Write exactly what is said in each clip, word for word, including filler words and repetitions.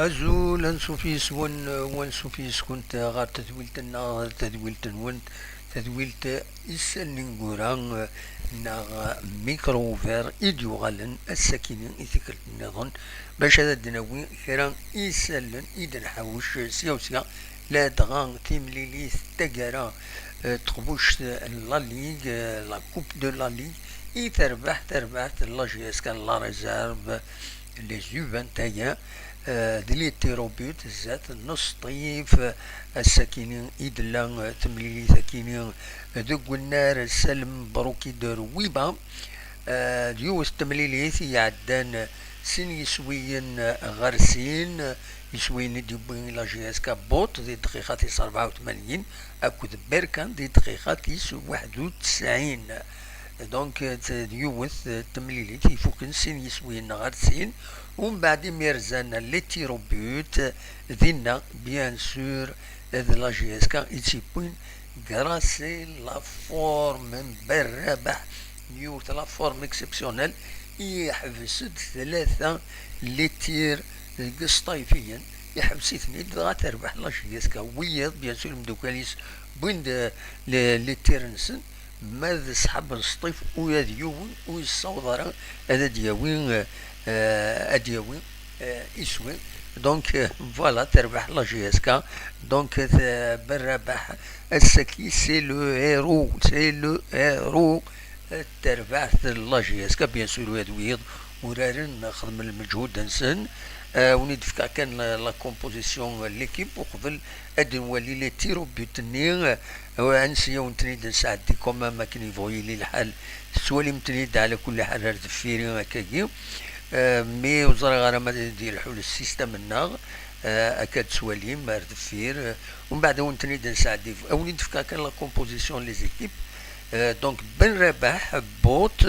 Azul, ansuf yes-wen, wansuf yes-kunt ɣer tedwilt-nneɣ, tadwilt-nwent, tadwilt Isallen ineggura, neɣ micro ouvert i d-yuɣalen ass-akini i tikkelt-nniḍen, bac ad d-nawi kra isallen i d-nḥawec sya u sya, ladɣa timlilit taggara, eh, teqbuct n La Ligue, eh, la Coupe de la Ligue, i terbeḥ terbaɛt n la J S K, la réserve, les U vingt et un, eh, d les tirs au but, zdat n Sṭif, eh, ass-akini i d-tella, eh, temlilit akini, eh, deg unnar Salem Brouki de Rwiba. Eh, d yiwet n temlilit i iɛeddan, eh, sin yiswiyen, eh, ɣer sin, eh, iswiyen i d-yewwi la J S K Bot di dqiqa tis rebɛa u tmanyin akked Berkan di dqiqa tis waḥed u tesɛin. Donc, eh, d yiwet, eh, temlilit ifuken sin yiswiyen ɣer sin, umbeɛd imi rzan les tirs au but, eh, dinna, bien sûr, eh, d la J S K i tt-yewwin grâce à la forme n Berrabaḥ, yiwet la forme exceptionnelle, i yeḥbes-d tlata les tirs deg Sṭayfiyen, iḥbes-iten-id, dɣa terbeḥ la J S K. Wiyiḍ, bien sûr, imdukal-is wwin-d, eh, les, les tirs-nsen, ma d ṣṣḥab n Sṭif, ula d yiwen ur yessaweḍ ara ad d-yawi, eh, ad d-yawi, eh, iswi. Donc, eh, voilà, terbeḥ la J S K. Donc, eh, Berrabaḥ, ass-agi, c'est le héros, c'est le héros, eh, terbeḥ la J S K, bien sûr, ula d wiyiḍ uraren, xedmen lmeǧhud-nsen. Eh, wen-id-fkeɣ kan la, la composition n l'équipe uqbel ad nwali les tirs au but-nni, eh, ansi awen-ten-id-nesɛeddi quand même akken yebɣu yili lḥal. Tettwalim-ten-id ɛla kulli ḥal ar deffir-i akkagi. Eh, mi ur ẓriɣ ara ma d-yelḥu le système-nneɣ, eh, akka d-tettwalim ar deffir. Eh, umbeɛd awen-ten-id-nesɛeddi, awen-id-fkeɣ kan la composition n les équipes. Eh, donc, Benrabeḥ, Bot,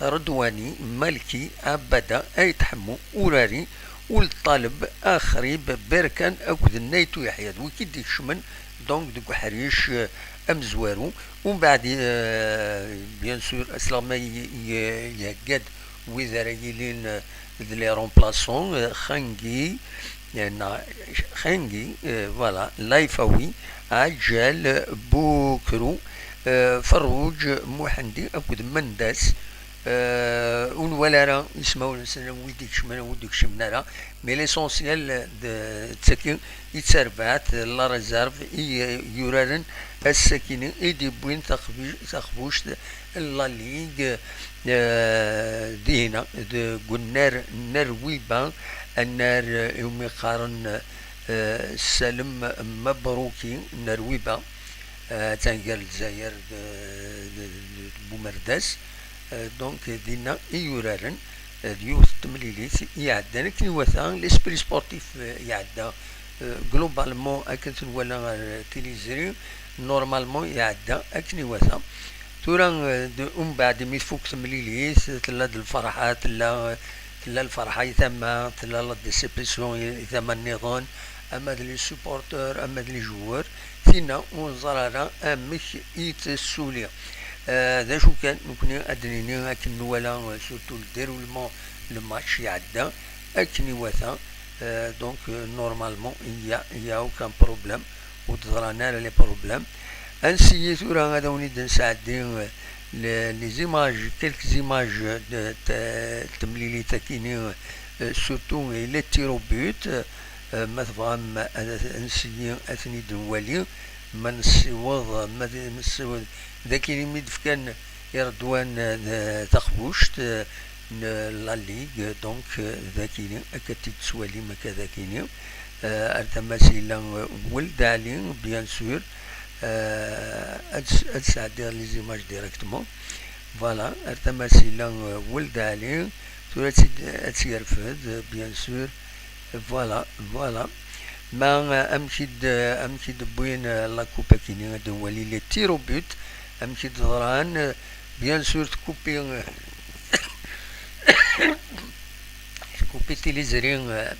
Redwani, Malki, Abada, Ayt Ḥemmu, Urari, Ul Ṭaleb, Axrib, Berkan akked Nayt Uyeḥya, d wigi d-ikecmen, donc, deg uḥric, eh, amezwaru. Umbeɛd, eh, bien sûr, asleɣ ma i-, i-, ihegga-d wid ara yilin, eh, d les remplaçants, eh, Xangi, eh, neɣ Xangi, eh, voilà, Laifawi, Aǧal, Bukru, eh, Ferruǧ, Muḥendi akked Mendas. Eh, ur nwala ara ismawen-nsen, wi d-ikecmen, wi d-ikecmen ara, mais l'essentiel d, d tagi i d tarbaɛt, la réserve, i yuraren ass-akini i d-iwwin taxbi-, taxbuct n La Ligue, eh, dihina, deg unnar n Rwiba, annar, eh, iwumi qqaren, eh, Salem Mabrouki n Rwiba, eh, attan gar Lezzayer d, d, d, d Bumerdas. Eh, donc, dinna i yuraren, eh, d yiwet n temlilit i iɛeddan akken iwata, l'esprit sportif, eh, iɛedda, eh, globalement, akken t-nwala ɣer tiliẓri, normalement iɛedda akken iwata. Tura, eh, d-, umbeɛd imi tfuk temlilit, tella-d lferḥa, tella, tella lferḥa i tama, tella la déception i tama nniḍen, ama d les supporters, ama d les joueurs, tinna ur neẓri ara amek i tessuli. Eh, d acu kan, nekni ad d-nini akken nwala, eh, surtout le déroulement, le match iɛedda akken iwata. Eh, donc, eh, normalement, il y a, il y a aucun problème, ur d-ḍran ara les problèmes. Ansi tura ad awen-id-nesɛeddi, eh, les, les images, quelques images de, de, de temlilit akini, eh, surtout, eh, les tirs au but, eh, ma tebɣam ad, ad nsiyi ad ten-id-nwali, ma nessiweḍ, ma d-, nessiweḍ, d akin imi d-fkan i Redwan, eh, d-, taxbuct, eh, n La Ligue, donc, eh, d akini, akka t-id-tettwalim, akka d akini. Eh, ar tama-s yella, eh, Weld Ali, bien sûr. Eh, ad s-, ad sɛeddiɣ les images directement. Voilà, ar tama-s yella, eh, Weld Ali. Tura ad tt-id-, ad tt-yerfed, eh, bien sûr. Voilà, voilà. Ma, eh, amek i d-, eh, amek i d-wwin, eh, la coupe akini, ad nwali les tirs au but, amek i d-ḍran, eh, bien sûr, tkupi, eh, tkupi tiliẓri, eh,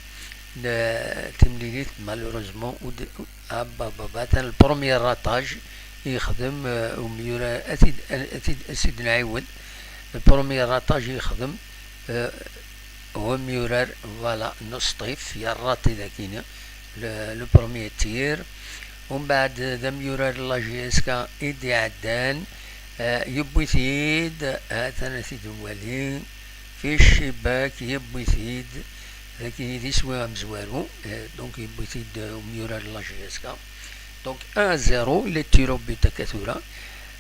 n, eh, timlilit, malheureusement, ur d-, ah, ba, ba, ba, atan le premier ratage i yexdem, eh, umyura, ad t-id-, ad t-id-, ad t-id-nɛiwed. Le premier ratage i yexdem, eh, Umyurar, voilà, n Sṭif, yerraṭi dagini le, le premier tir. Umbeɛd d amyurar n la J S K i d-iɛeddan, eh, yewwi-t-id, ha-t-an ad t-id-nwali, fi ccibak, yewwi-t-id, dagi d iswi amezwaru, eh, donc yewwi-t-id, eh, umyurar n la J S K. Donc un zéro, les tirs au but akka tura.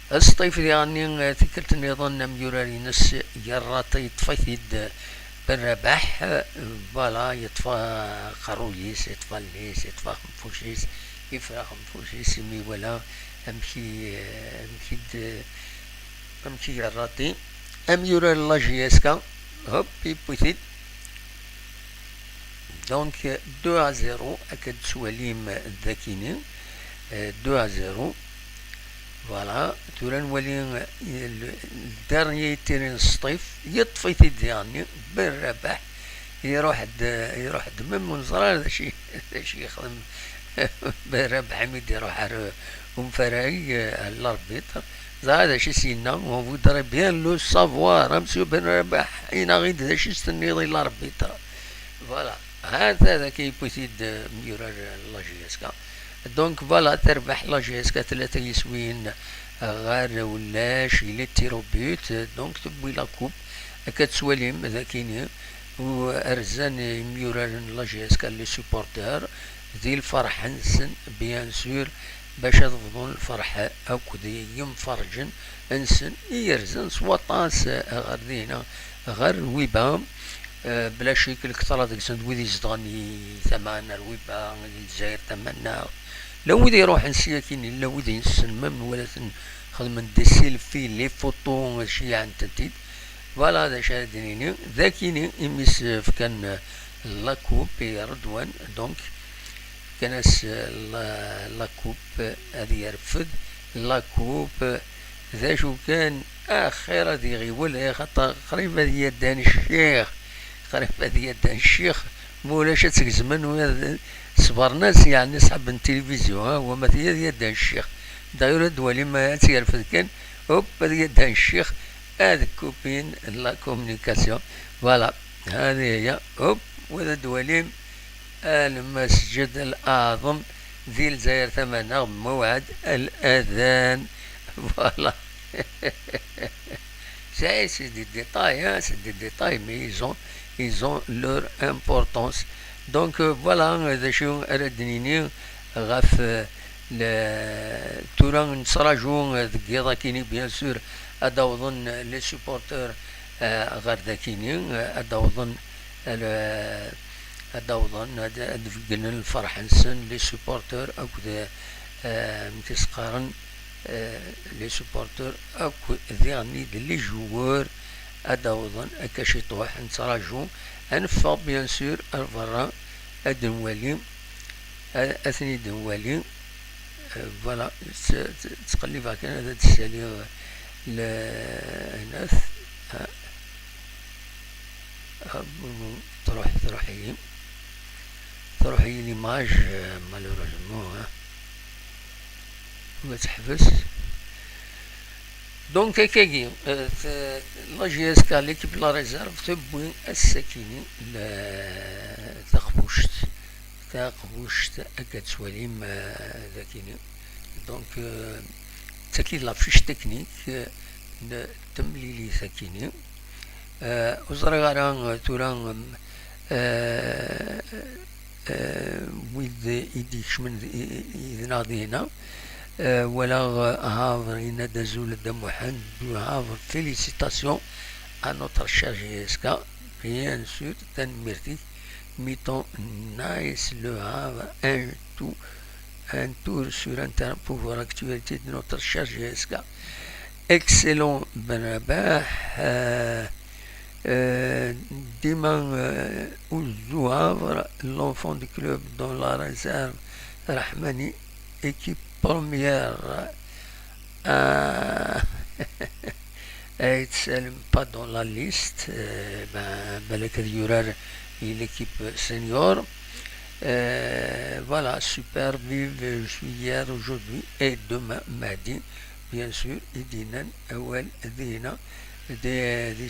Sṭif diɣenni, eh, tikkelt nniḍen amyurar-ines yerraṭi, yeṭṭef-it-id, eh, Ben Rabaḥ, eh, voilà, yeṭṭef aqerruy-is, yeṭṭef allen-is, yeṭṭef axenfuc-is, yefra axenfuc-is imi iwala amek i, eh, amek i d-, amek i yerraṭi. Amyurar n la J S K, hop, yewwi-t-id. Donc, deux à zéro, akka d-tettwalim dagini, euh, deux à zéro. Voilà, tura nwali, euh, le, le dernier tir n Sṭif, yeṭṭef-it-id diɣenni, Ben Rabaḥ, iruḥ-d, iruḥ-d, même ur neẓri ara d acu, d acu yexdem Ben Rabaḥ imi d-iruḥ ar, euh, umfarag, euh, ar l'arbitre. Ẓriɣ d acu i s-yenna, on voudrait bien le savoir, a monsieur Ben Rabaḥ, ini-aɣ-id d acu i s-tenniḍ i l'arbitre. Voilà, ha-t-a dagi yewwi-t-id, euh, amyurar n la J S K. Donc voilà, terbeḥ la J S K tlata yiswiyen ɣer ulac, il est tir au but, donc tewwi la coupe, akka tettwalim dagini, u rzan imyuraren n la J S K, les supporters, di lferḥ-nsen, bien sûr, bac ad bḍun lferḥ akked yimferǧen-nsen i yerzan s waṭas ɣer dina, ɣer Lwiba. Eh, bla ccek, lketṛa deg-sen d wid izedɣen i tama n Lwiba, di Lezzayer tamaneɣt. Llan wid iṛuḥen sya akkin, llan wid yessen, même walaten xedmen des selfies, les photos, ceyyɛen-tent-id. Voilà d acu ara d-nini. Dagini imi s-fkan, eh, la coupe i Redwan, donc, fkan-as, eh, la, la coupe, ad yerfed la coupe, d acu kan, axir ad iɣiwel, axaṭer qrib ad yaddan ccix, qrib ad yaddan ccix, ma ulac ad tt-gezmen, u ad ṣebren-as, yeɛni ṣṣḥab n tilivizyu, ha, wama t-, ad yaddan ccix. D'ailleurs, ad d-twalim, ad tt-yerfed kan, hop, ad yaddan ccix, ad kupin la communication. Voilà, هذه هي. Hop, wa d ad d-twalim, المسجد الأعظم di Lezzayer tamaneɣt, mawɛed الأذان. Voilà. Ça, c'est des détails, hein, c'est des détails, mais ils ont, ils ont leur importance. Donc, euh, voilà, euh, d acu ara d-nini ɣef, euh, le-, tura nettraǧu, euh, deg yiḍ akini, bien sûr, ad d-awḍen, euh, les supporters, euh, ɣer dakini, euh, ad d-awḍen, euh, le-, ad d-awḍen, ad, ad beggnen lferḥ-nsen, les supporters akked, euh, amek i s-qqaren, euh, les supporters akk diɣen d les joueurs ad d-awḍen akka ciṭuḥ, nettraǧu. Ad neffeɣ, bien sûr, ar berra, ad nwali, ad, ad ten-id-nwali. Euh, voilà, tt-, tt-, ttqellibeɣ kan ad d-ssaliɣ le-, hna-t. Ah. Ah, bon, bon, truḥ, truḥ-iyi. Truḥ-iyi l'image, euh, malheureusement, hein. Ma teḥbes. Donc, akkagi, euh, t-, la J S K, l'équipe de la réserve, tewwi ass-akini le-, taqbuct. Taqbuct, akka tettwalim, euh, dakini. Donc, euh, d tagi d la fiche technique, euh, n temlilit akini. Euh, ur ẓriɣ ara, euh, tura, euh, euh, wid i d-ikecmen d-, i, i, yid-neɣ dinna. Euh, walaɣ, euh, Havre yenna-d: "Azul a Dda Muḥend du Havre, félicitations à notre cher J S K." Bien sûr, tanemmirt-ik. Mettons nice le Havre, un tout, un tour sur un terrain pour voir l'actualité de notre cher J S K. Excellent, Ben Rabaḥ. Euh, euh, demain, euh, au Havre, l'enfant du club dans la réserve, Rahmani, équipe première. Euh, Ait Salim pas dans la liste, euh, ben, balak ad yurar i l'équipe senior. Euh, voilà, super, vive, je suis hier, aujourd'hui et demain, Mahdi, bien sûr, i d-yennan awal dinna, di, di,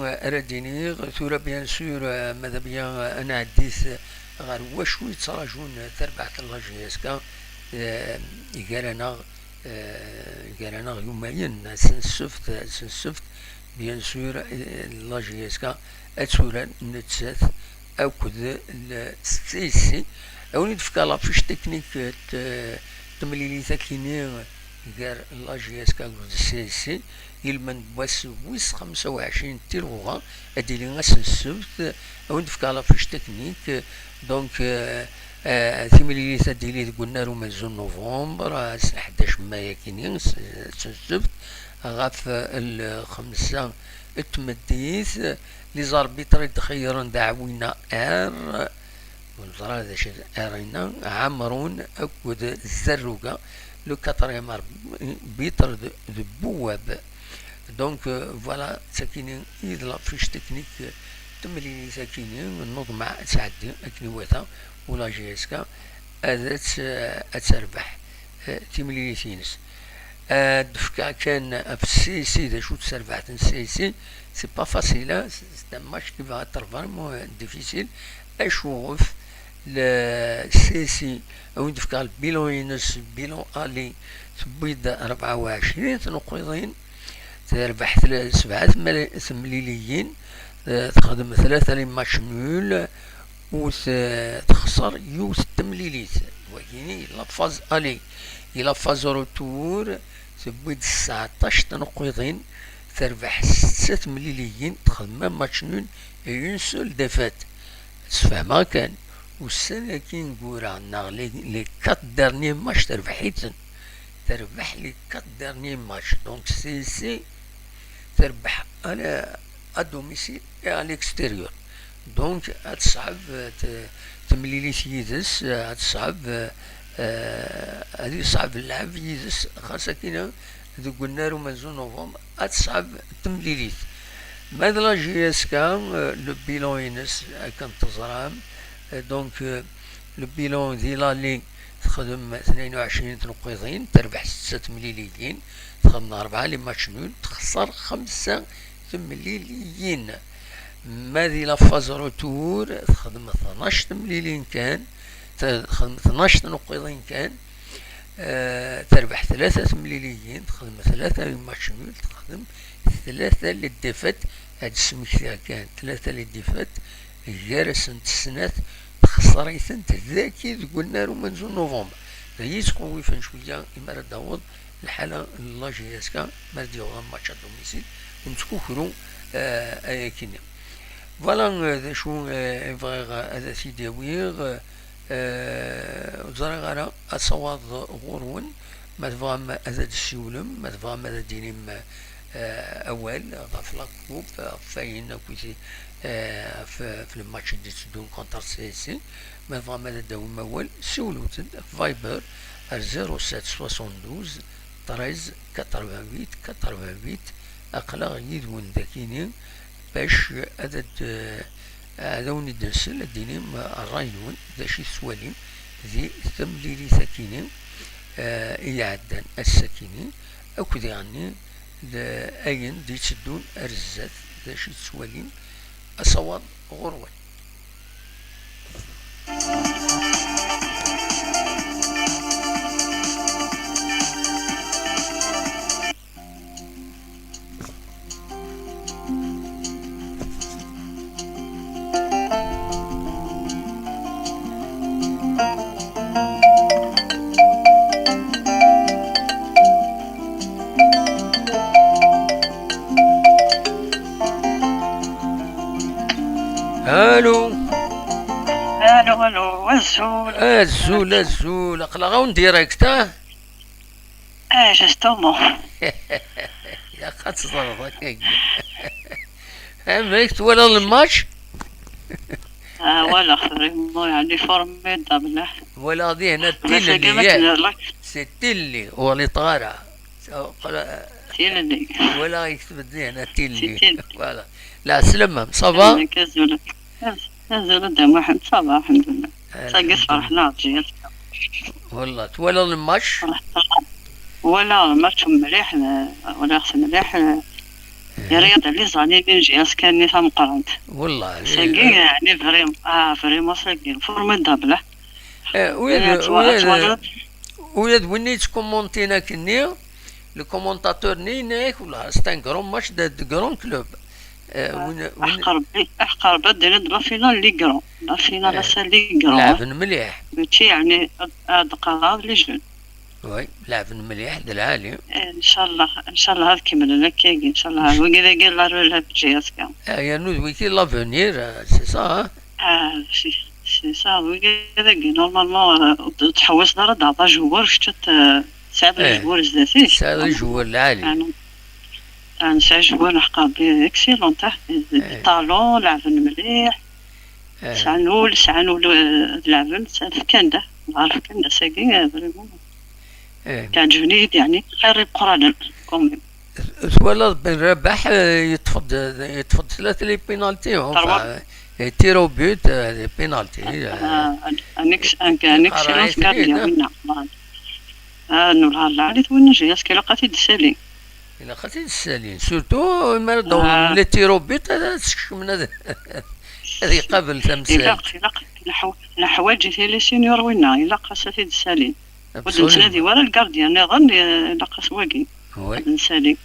ara d-iniɣ, tura, bien sûr, eh, ma d abya, eh, ad nɛeddi s-, ɣer wacu yettraǧun tarbaɛt n la J S K, eh, gar-aneɣ, eh, gar-aneɣ yumayen, ass n ssebt, ass n ssebt, bien sûr, eh, la J S K ad turar nettat akked le C S C. A wen-d-fkeɣ la fiche technique n t-, temlilit akini gar la J S K akked le C S C, ilmend n wass wis xemsa u ɛecrin n tilɣuɣa, ad d-tili ass n ssebt. A wen-d-fkeɣ la fiche technique. Donc, euh, euh, timlilit ad d-tili deg unnar umenzu n novembre, ass n ḥdac n may akini, s-, ass n ssebt, ɣef, euh, lxemsa n tmeddit. Les arbitres i d-xeyyren d Aɛwina R, ur neẓri ara d acu d R-inna, Ɛamrun akked Zerruga, le quatrième arbitre de, de Bouwab. Donc, euh, voilà, d takini i d la fiche technique, euh, temlilit akini, nnuḍmeɛ ad tɛeddi akken iwata, u la J S K ad tt-, ad terbeḥ, eh, timlilit-ines. Ad d-fkeɣ kan ɣef C S C, d acu-tt terbaɛt n C S C, c'est pas facile, hein, c'est, c'est un match qui va être vraiment, euh, difficile. Acuɣef? Le C S C, a wen-d-fkeɣ le bilan-ines, bilan aller, tewwi-d rebɛa u ɛecrin tnuqqiḍin, terbeḥ tla-, sebɛa temla-, temliliyin, eh, texdem tlata les matchs nuls, u t-, texṣer yiwet n temlilit. Wagini i la phase aller. I la phase retour, tewwi-d sseɛṭac tnuqqiḍin, terbeḥ setta temliliyin, texdem un match nul et une seule défaite. Sfehmeɣ kan, ussan-agi ineggura, neɣ les, les quatre derniers matchs terbeḥ-iten. Terbeḥ les quatre derniers matchs. Donc, c'est, c'est, terbeḥ à la, à domicile et à l'extérieur. Donc, ad teṣɛeb, euh, t-, temlilit yid-s, euh, ad teṣɛeb, euh, euh, ad yeṣɛeb lɛeb yid-s, xas akkin deg unnar umenzu n novembre, ad teṣɛeb temlilit. Ma d la J S K, euh, le bilan-ines, akken teẓram, euh, donc, euh, le bilan di l'aller, texdem tnayen u ɛecrin tnuqqiḍin, terbeḥ setta temliliyin, texdem rebɛa les matchs nuls, texṣer xemsa temliliyin. Ma di la phase retour, texdem tnac temliliyin kan, te-, texdem tnac tnuqqiḍin kan, eh, terbeḥ tlata temliliyin, texdem tlata les matchs nuls, texdem tlata les défaites, ad d-smektiɣ kan, tlata les défaites, gar-asent snat texṣer-itent dagi deg unnar umenzu n novembre. D ayen yettxewwifen cwiya imi ara d-taweḍ lḥala n la J S K, mi ara d-yaweḍ match à domicile, nettkukru, eh, ayakini. Voilà, eh, d acu, eh, i bɣiɣ ad t-id-awiɣ. Eh, ur ẓriɣ ara asawaḍ ɣur-wen, ma tebɣam ad d-tessiwlem, ma tebɣam ad d-tinim, eh, awal ɣef la coupe, ɣef wayen akk i, eh, ɣef, ɣef le match i d-itteddun contre C S C. Ma tebɣam ad d-tawim awal, siwlet-d ɣef Viber ar zéro sept soixante-douze treize quatre-vingt-huit quatre-vingt-huit. Aql-aɣ yid-wen dakini bac ad, ad, ad awen-id-nsel, ad d-tinim ṛṛay-nwen, d acu i tettwalim di temlilit akini, eh, i iɛeddan ass-akini, akked iɣenni d ayen d-itteddun ar zdat, d acu i tettwalim, asawaḍ ɣur-wen. Allô. Allô, allô, azul. Azul, azul. Aql-aɣ en direct, ah? Eh, justement. Ilaq ad teẓreḍ akka. Amek twalaḍ lmatch? Ah, walaɣ, vraiment, yeɛni, formidable. Walaɣ dihin tilelli, yak. C'est tilelli, ur ɣliṭeɣ ara. Tilelli. Walaɣ yekteb-d dihin tilelli. Voilà. Lɛeslama, ça va? Azul. Azul a Dda Muḥend, ça va, alḥemdulillah. Sagi tferḥ neɣ ǧǧiɣ. Wala twalaḍ lmač? Wala lmač mliḥ, wala xs mliḥ. Yerra-d les années n J S K-nni tameqqrant. Wala sagi yeɛni vraiment, ah, vraiment sagi formidable. Ula d win yettkumuntin akkenni, le commentateur-nni yenna-yak, wala c'est un grand match de, de grand club. Aḥeqq Rebbi, aḥeqq Rebbi ad d-tiniḍ la finale les grands. La finale ass-a les grands. Leɛben mliḥ. Mačči yeɛni ad, ad qqareɣ les jeunes. Oui, leɛben mliḥ d lɛali. Ncallah, ncallah ad kemmlen akkagi, ncallah wigi dagi la relève J S K. Yernu d wigi l'avenir, c'est ça, hein? C'est ça, wigi dagi normalement ur tettḥewwiseḍ ara ad d-taɣeḍ ajewwur kečč ad tesɛiḍ les joueurs zdat-k. Tesɛiḍ les joueurs lɛali. Nesɛa joueurs neḥqer bi excellent, ah, des talents, leɛben mliḥ. Sɛan ul, sɛan ul, eh, ad leɛben, sɛan fkan-d, ah, nɣar fkan-d ass-agi, eh, vraiment. Teɛǧeb-iyi-d, yeɛni, xir imeqqranen, quand même. Twalaḍ Ben Rabaḥ, eh, yeṭṭef-d, yeṭṭef-d tlata les pénaltys, enfin, eh, tir au but, eh, les pénaltys, eh. Un ex-, un, un excellent gardien, winna. Ah, nulha lɛali twinna J S K, ilaq ad t-id-ssalin. Ilaq ad t-id-ssalin. Surtout, mi ara d-awḍen les tirs au but, ad, ad skecmen, ad, ad iqabel tamsalt. Ilaq, ilaq, leḥw-, leḥwaǧ i tili senior winna, ilaq ad t-id-ssalin. Ur d-nettnadi wara lgardien nniḍen, ilaq-as wagi. Oui. Ad nessali.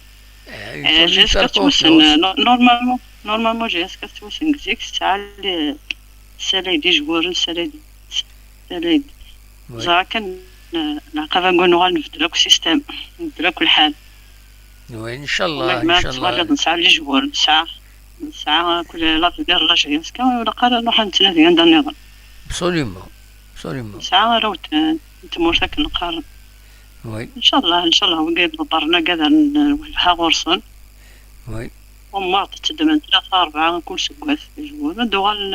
Eh, J S K tettwassen, no-, normalement, normalement, J S K tettwassen deg zik, tesɛa le-, tessalay-d ijewwuren, tessalay-d, tessalay-d. Ẓer kan, eh, leɛqaba n unuɣal nbeddel akk système, nbeddel akk lḥal. Oui, ncallah, ncallah. Tettwaliḍ nesɛa les joueurs, nesɛa, nesɛa akk l'avenir n la J S K, ur ilaq ara nruḥ ad nettnadi anda nniḍen. Absolument, absolument. Nesɛa arraw n tmurt akken qqaren. Oui. Ncallah, ncallah, wigi iḍebbren akka ad nwelleh ɣur-sen. Oui. Ummaɣ tettedmen tlata rebɛa kul seggas, ad d-uɣalen,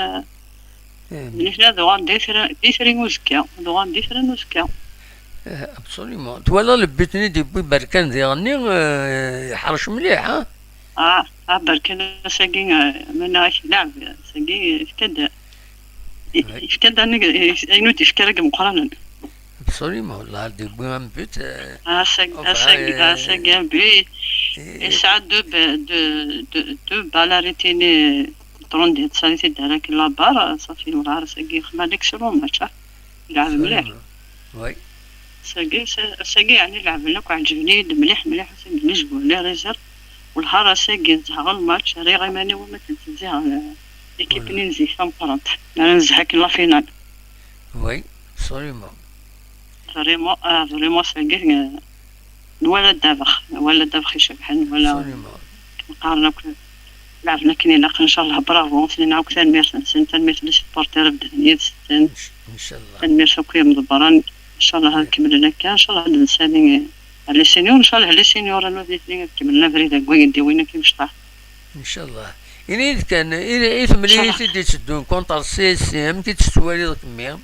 eh, d nitni ad uɣalen d itri, d itri n uzekka, ad uɣalen d itri n uzekka. Eh, absolument. Twalaḍ le but-nni d-yewwi Berkan diɣenni, eh, yeḥrec mliḥ, ha? Ah, ah, Berkan ass-agi, eh, ma nniɣ-ak lɛeb, ass-agi yefka-d, yefka-d ayen ur d-yefki ara deg imeqqranen. Absolument, la d-yewwi un but, eh, ass-agi, enfin, ass-agi, eh, ass-agi un but. Yesɛa deux, deux, deux, deux balles arrêtées-nni, ṭrun di tsalit i d-ara la barre, safi, wala ass-agi yexdem un excellent match, ah. Yelɛeb mliḥ. Oui. Ass-agi, ass-agi yeɛni leɛben akk ɛeǧben-iyi-d mliḥ, mliḥ, ass-agi les joueurs, les réserves. Wellah ar ass-agi zehɣ lmatch, rriɣ iman-iw am akken tezziɣ, eh, l'équipe-nni n zik tameqqrant. Ara nezh akken la finale. Oui, absolument. Vraiment, ah, vraiment, ass-agi, eh, nwala ddabex, nwala ddabex icebḥen, nwala. Absolument. Qqaren akk, leɛben akken ilaq, ncallah, bravo, snin akk tanemmirt-nsen, tanemmirt les supporters bdan yid-sen. Ncallah. Tanemmirt akk i yimḍebbren, ncallah ad kemmlen akka, ncallah ad nsali les seniors, ncallah les seniors, anwa d nitni ad kemmlen abrid deg wigi d-yewwin akk imecṭaḥ. Ncallah. Ini-yi-d kan, i, i temlilit i d-itteddun contre C S C, amek i tt-tettwaliḍ kemmi?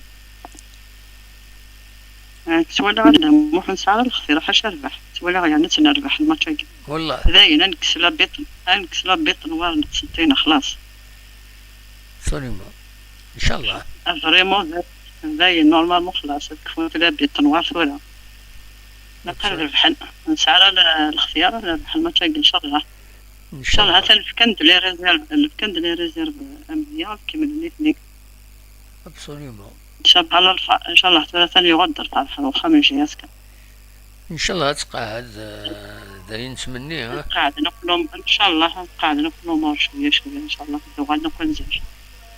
Eh, ttwaliɣ anda Muḥ nesɛa ara lextir, ḥaca rrbeḥ. Ttwaliɣ yerna ad tt-nerbeḥ lmatch-agi. Wellah. Dayen, ad nekkes la bit-, ad nekkes la bit noire n tseṭṭina, xlaṣ. Absolument. Ncallah. Ah, vraiment, da-, dayen, normalement, xlaṣ, ad kfunt la bit noire tura. Naqal rebḥen. Nesɛa ara l-, lextiyar ad nerbeḥ lmatch-agi, ncallah. Ncallah, atan fkan-d les réserves, fkan-d les réserves amedya, ad kemmlen nitni. Absolument. Ncallah, ncallah, tura atan yuɣal-d rrbeḥ ɣer uxxam n J S K. Ncallah ad tqeɛɛed, eh, d ayen nettmenni, eh? Qeɛden akk lum-, ncallah, qeɛden akk lumuṛ cwiya, cwiya, ncallah, ad uɣalen akk anzar.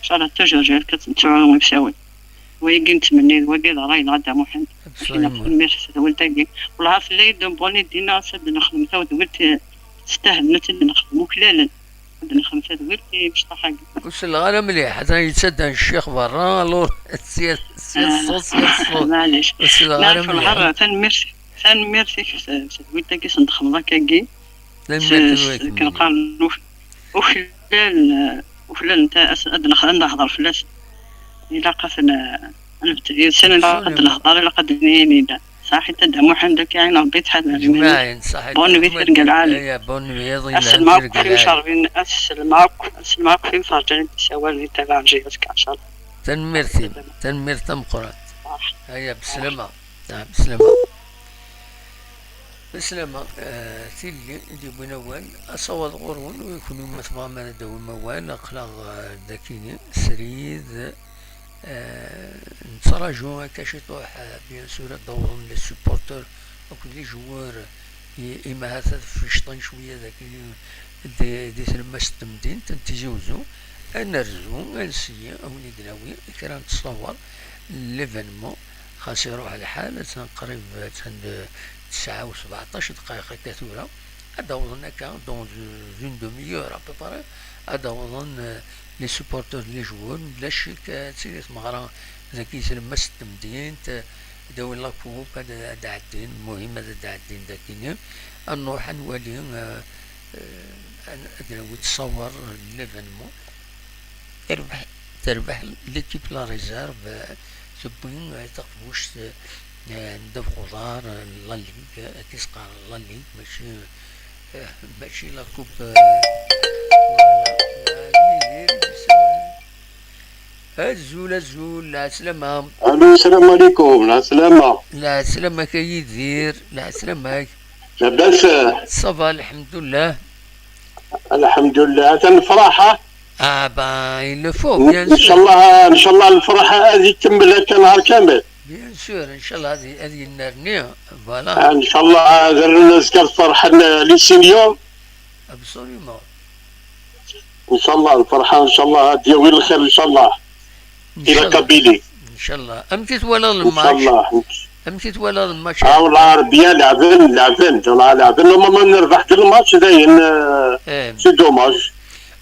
Ncallah, toujours J S K ad tt-nettu imsawen. Wagi nettmenni, d wagi d ṛṛay-nneɣ a Dda Muḥend. Absolument. Tanemmirt s tedwilt-agi. Wellah tella-yi-d une bonne idée, neɣ ad d-nexdem tadwilt, eh, testahel ad tt-id-nexdem uklalen. Ad d-nexdem tadwilt i imecṭaḥ-agi. Ur selleɣ ara mliḥ, atan yettaddan ccix berra, alors sya, sya ṣṣut, sya ṣṣut. Maɛlic. Ur selleɣ ara mliḥ. Wellah, tanemmirt, tanemmirt-ik s, s tedwilt-agi s-, n-, d-txedmeḍ akkagi. Tanemmirt-nwen. Akken qqaren uk-, uklalen, uklalen ta-, as-, ad nex-, ad nehḍer fell-asen. Ilaq ad ten-, ad nbeddel yid-sen, ilaq ad nehḍer, ilaq ad d-nini, saḥit a Dda Muḥend, akka ɛin Rebbi tḥader iman-ik. Bonne nuit, tirga lɛali. Bonne nuit. Aselma akk f imcerben, aselma akk, aselma akk f imferǧen i d-ssawalen, i ttabaɛen J S K, ncallah. Tanemmirt-im, tanemmirt tameqqrant. Aya, beslama. Ah, beslama. Beslama, eh, tilli i d-yewwin awal, asawaḍ ɣur-wen, u kunwi ma tebɣam ad d-tawim awal, aql-aɣ, eh, dakini, srid, eh, nettraǧu akka ciṭuḥ, eh, bien sûr, ad d-awḍen les supporters akked les joueurs, i, i ma ahat ad ficṭen cwiya dagi di, di tlemmast n temdint n Tizi Uzzu, ad nerzu, ad nseyyi, ad wen-id-nawi kra n ttṣawer n l'événement, xas iruḥ lḥal, attan qrib, attan d tesɛa u sbeɛṭac dqayeq akka tura, ad d-awḍen akka dans une demi-heure à peu près, ad d-awḍen, euh, les supporters, les joueurs, bla ccek, ad tili tmeɣra dagi tlemmast n temdint, ad d-awin la coupe, ad, ad d-ɛeddin, muhim ad d-ɛeddin dagini, ad nruḥ ad nwali, euh, euh, ad, ad nawi ttṣawer n l'événement. Terbeḥ, terbeḥ l'équipe la réserve, euh, tewwi, euh, taqbuct, euh, n ddabex uḍar, euh, n la ligue, euh, akken i s-qqaren la ligue, mačči, euh, mačči la coupe, euh, voilà, la ligue, azul, azul, lɛeslama. Alo, salam alaikum, lɛeslama. Lɛeslama a Yidir, lɛeslama-k. Labas? Ça va, lḥemdullah. Lḥemdullah, atan nefraḥ, ha? Ah ben, il le faut, bien sûr. Ncallah, ncallah lferḥ ad ikemmel akka nhar kamel. Bien sûr, ncallah ad, ad yennerni, voilà. Ah, ncallah ad rren azekka ad ferḥen, eh, les seniors. Absolument. Ncallah lferḥ, ncallah ad yawi lxir, ncallah. I la Kabylie. Ncallah. Amek i twalaḍ le match? Ncallah. Amek i twalaḍ le match? Ah, والله ربيا لعبن، لعبن، والله لعبن. Normalement نربح كل ماتش داين، euh, c'est dommage.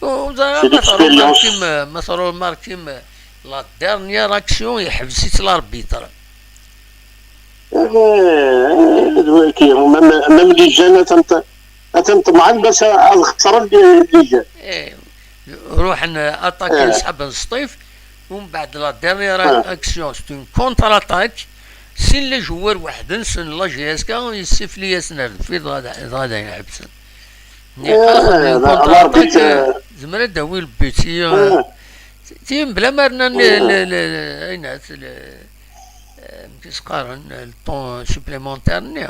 C'est l'expérience. Ma tṛumarkim, ma tṛumarkim, la dernière action, yeḥbes-itt l'arbitre. Eh, eh, même, même les jeunes, atan, atan ṭemɛen bac ad xesren les, les jeunes. Eh, ruḥen aṭakin, sḥaben Sṭif, umbeɛd la dernière action, c'est une contre-attaque. Sin les joueurs weḥd-nsen, la J S K, yessifli-yasen ar deffir, dɣa, dɣa dayen ḥebsen. Niqas, une contre-attaque, eh, zemreɣ ad d-awi le but, eh, ti, bla ma rnan le, le, le, ayen, le, eh, amek i s-qqaren, le temps supplémentaire-nni.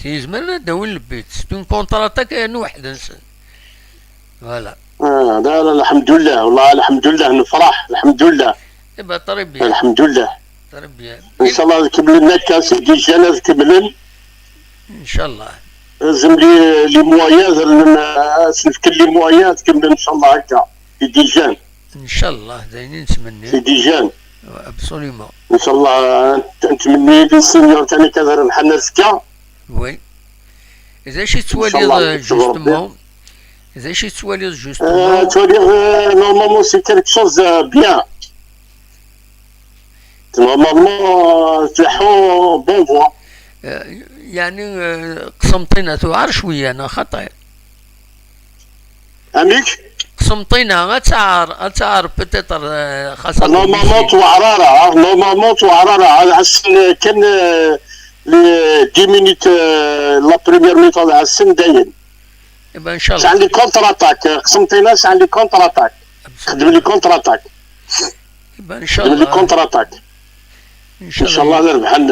Ti, zemren ad d-awin le but. C'est une contre-attaque, eh, n weḥd-nsen. Voilà. Ah, la, la, الحمد لله, والله الحمد لله, nefraḥ, الحمد لله. Eh ben, très bien. الحمد لله. Très bien. Ncallah ad kemmlen akka, c'est des jeunes ad kemmlen. Ncallah. Lezm les, les moyens, ad, ad sen-fken les moyens ad kemmlen, ncallah akka. C'est des jeunes. Ncallah, d ayen i nettmenni. C'est des jeunes. Absolument. Ncallah, nettmenni les seniors kan akka ad rebḥen azekka. Oui. D acu i tettwaliḍ, justement? D acu i tettwaliḍ, justement? Euh, ttwaliɣ, euh, normalement, c'est quelque chose, euh, bien. Normalement, euh, tleḥḥu bonne voie. Euh, yeɛni, euh, Qsenṭina tuɛer cwiya, neɣ xaṭi? Amek? Qsenṭina, ad taɛer, ad taɛer peut-être, euh, xas... Normalement, tuɛer ara, ah, normalement, tuɛer ara. Ɛassen kan, euh, les dix minutes, euh, la première mi-temps, ɛassen dayen. Eh ben, ncallah. Sɛan les contre-attaques. Qsenṭina sɛan les contre-attaques. Xedmen les contre-attaques. Eh ben, ncallah. Xedmen les contre-attaques. Ncallah. Ncallah ad rebḥen,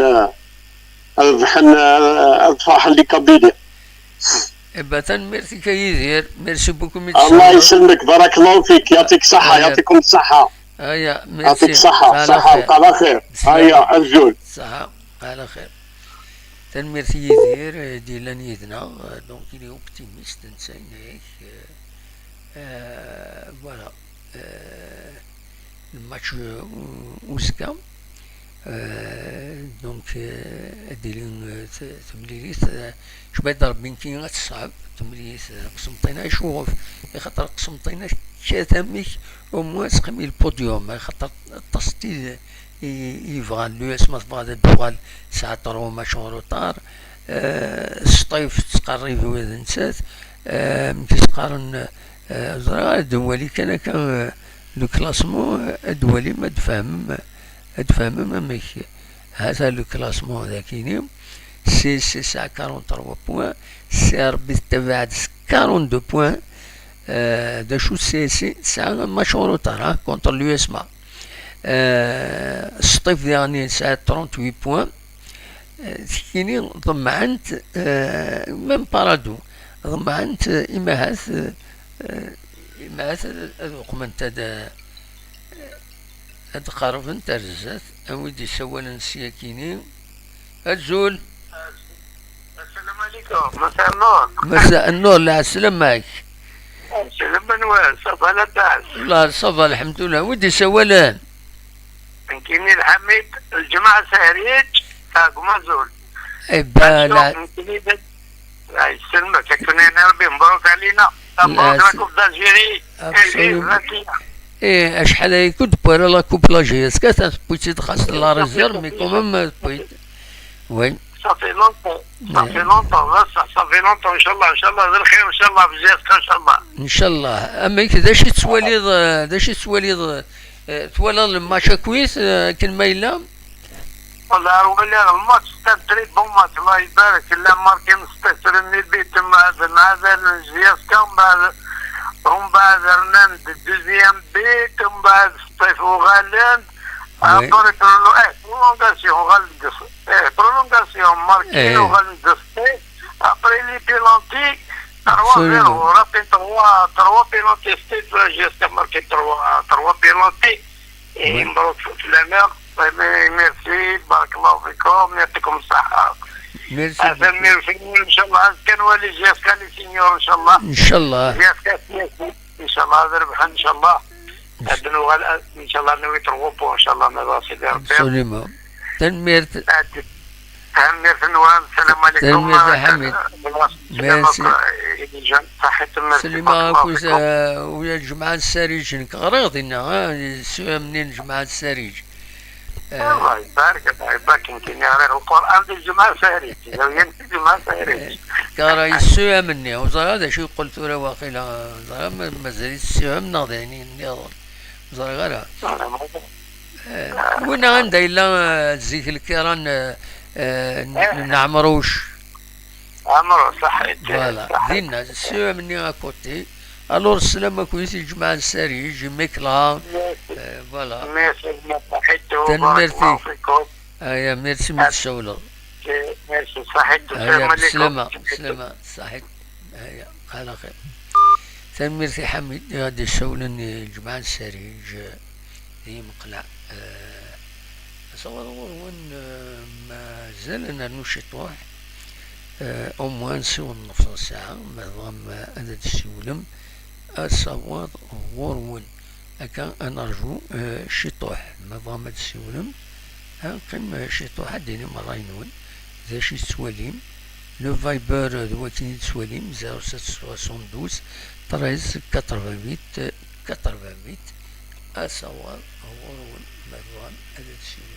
ad rebḥen, ad ferḥen les Kabyles. Eh ben, tanemmirt-ik a Yidir. Merci beaucoup, mi... Allah yesselmek, barakallahu fik, يعطيك الصحة, يعطيكم الصحة. Aya, merci. يعطيك الصحة, ṣṣeḥḥa, bqaw ɛla xir. Aya, azul. Ṣṣeḥḥa, bqaw ɛla xir. Tanemmirt i Yidir, eh, d-yellan yid-neɣ, eh, donc il est optimiste, netta yenna-yak, eh, eh, voilà, eh, le match, eh, u-, uzekka, eh, donc, eh, ad d-tili, eh, t-, temlilit, eh, cwiṭ d Rebbi nekki ad teṣɛeb temlilit, eh, Qsenṭina, acuɣef? Ixaṭer Qsenṭina tekkat amek, au moins teqqim i le podium, ixaṭer aṭas n tid i, i yebɣan l'U S, ma tebɣa ad d-tuɣal, tesɛa trois matchs en retard. Euh, Sṭif tettqerrib ula d nettat. Euh, amek i s-qqaren, euh, ẓriɣ, ad nwali kan akka, euh, le classement, euh, ad nwali ma d-tfehmem, ad d-tfehmem amek. Hata le classement dagini. C S C tesɛa quarante-trois points. C R B tettabaɛ-d s quarante-deux points. Euh, d acu, C S C tesɛa match en retard, hein, contre l'U S M A. Eh, Sṭif diɣen yesɛa trente-huit points. Eh, tikini ḍemɛent, eh, même Parado, ḍemɛent, eh, imahat, eh, imahat ad, ad uqment ad, ad qerrbent ar zdat. Awi-d isawalen s yakini. Azul. Assalamu alaikum. Massa Nnur. Massa Nnur, lɛeslama-k. Lɛeslama-nwen, ça va, labas? Wallah, ça va, lḥemdullah. Wi d-isawalen? Nekkini Lḥamid, Lǧemɛa Sehriǧ, tag Mazul. Eh ben, la- Nekkini d-, Allah yesselmek, akken yenna Rebbi, mebruk alina. Mebruk la Coupe d'Algérie. Absolument. Eh, eh, acḥal aya i d-tewwi ara la Coupe la J S K, tewwi-tt-id xas la réserve, mais quand même, tewwi-tt. Oui. Ça fait longtemps. Ça fait longtemps, là, ça, ça fait longtemps, Inch'Allah, Inch'Allah, d lxir, Inch'Allah, bziyat, Inch'Allah. Inch'Allah. Amek, d acu i tettwaliḍ, eh, d acu i tettwaliḍ, eh, twalaḍ le match akkit, eh, akken ma yella? Wallah, ar waliɣ le match, c'est un très bon match, Allah ibarak, la marqué s tefremni but, mbeɛd nɛadal n J S K, mbeɛd, mbeɛd rnan-d deuxième but, mbeɛd Sṭif uɣalen-d, Oui. Après prolo-, eh, prolongation, uɣalen-d, eh, prolongation, marqué, Eh. Uɣalen-d Sṭif. Après les pénaltys, trois zéro, Absolument. Rapide trois, trois pénaltys, Sṭif, J S K marqué trois, trois pénaltys. Et Oui. Mbruk fell-aneɣ. Mais merci, barakallahu fikum, يعطيكم الصحة. Merci Atan beaucoup. Merci, Inch'Allah, ad nwali J S K les seniors, Inch'Allah. Inch'Allah. J S K, Inch'Allah, ad rebḥen, Inch'Allah. Ad nuɣal, Inch'Allah, nawi trois points, Inch'Allah, ma bɣa Sidi Rebbi. Absolument. Tanemmirt. Ad-, tanemmirt-nwen, salam alaikum. Tanemmirt a Ḥamid. Merci. Saḥit, merci, Selima, barakallahu fikum. Eh, u ya Ǧemɛa n Sariǧ, nekk ɣriɣ dinna, eh, ssuyam-nni n Ǧemɛa n Sariǧ. Eh, Allah ibarak, Allah ibarak, nekkini ɣriɣ Lqur'an di Ǧemɛa n Sariǧ, zawiya n Ǧemɛa n Sariǧ. Eh, ɣriɣ ssuyam-nni, ur ẓriɣ d acu yeqqel tura waqila, ẓriɣ ma-, mazal-it ssuyam neɣ d ayen nniḍen. Ẓriɣ ara. Eh, winna anda yella, eh, zik lkiran, eh, eh, n, Eh. N Ɛemruc. Ɛemruc, saḥit, Voilà, saḥit. Dinna, ssuyam-nni à côté. Alors, sslam akk i Ǧemɛa n Sariǧ, Mikla. Merci. Eh, voilà. Merci, saḥit, Tanemmirt-ik. Barakallahu fikum. Aya, merci mi d-tsawleḍ. Merci, saḥit, Aya, salam alaikum. Bslama, bslama, saḥit. Aya, ala xir. Tanemmirt i Ḥamid i ɣ-d-issawlen i Ǧemɛa n Sariǧ, eh, di Meqleɛ. Eh, asawaḍ ɣur-wen, eh, mazal ad nernu ciṭuḥ. Eh, au moins nsiwel nnefṣ n ssaɛa, ma tebɣam, eh, ad d-tessiwlem. Asawaḍ ɣur-wen. Akka ad nerju, eh, ciṭuḥ. Ma tebɣam ad d-tessiwlem, eh, qqim, eh, ciṭuḥ, ad d-tinim ṛṛay-nwen. D acu i tettwalim? Le Viber, eh, d wakken i tettwalim, zéro sept soixante-douze treize quatre-vingt-huit quatre-vingt-huit. Asawaḍ ɣur-wen, ma tebɣam ad d-tessiwlem.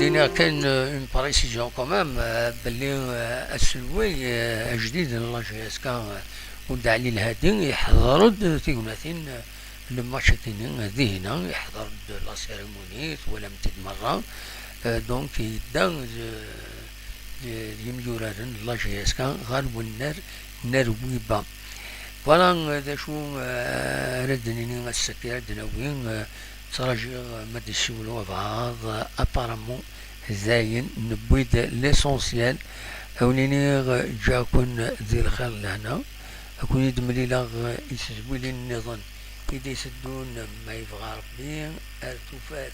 Iniɣ kan, euh, une précision quand même, euh, belli, euh, aselway, euh, ajdid n la J S K, euh, Wend Ɛli Lhadi, iḥḍer-d tignatin, euh, n lmatch-agi, euh, dihin, iḥḍer-d la cérémonie, twalam-t-id merra. Euh, donc, yedda d, d, d yimyuraren n la J S K ɣer wennar n Rwiba. Voilà, euh, d acu, euh, ara d-nini ass-agi, ara d-nawi, euh, Ttṛajiɣ ma d-yessiwel wabɛaḍ, apparemment dayen newwi-d l'essentiel. A wen-iniɣ ǧǧiɣ-ken di lxir d lehna, a ken-id-mlileɣ i tedwilin nniḍen i d-iteddun, ma yebɣa Ṛebbi, ar tufat.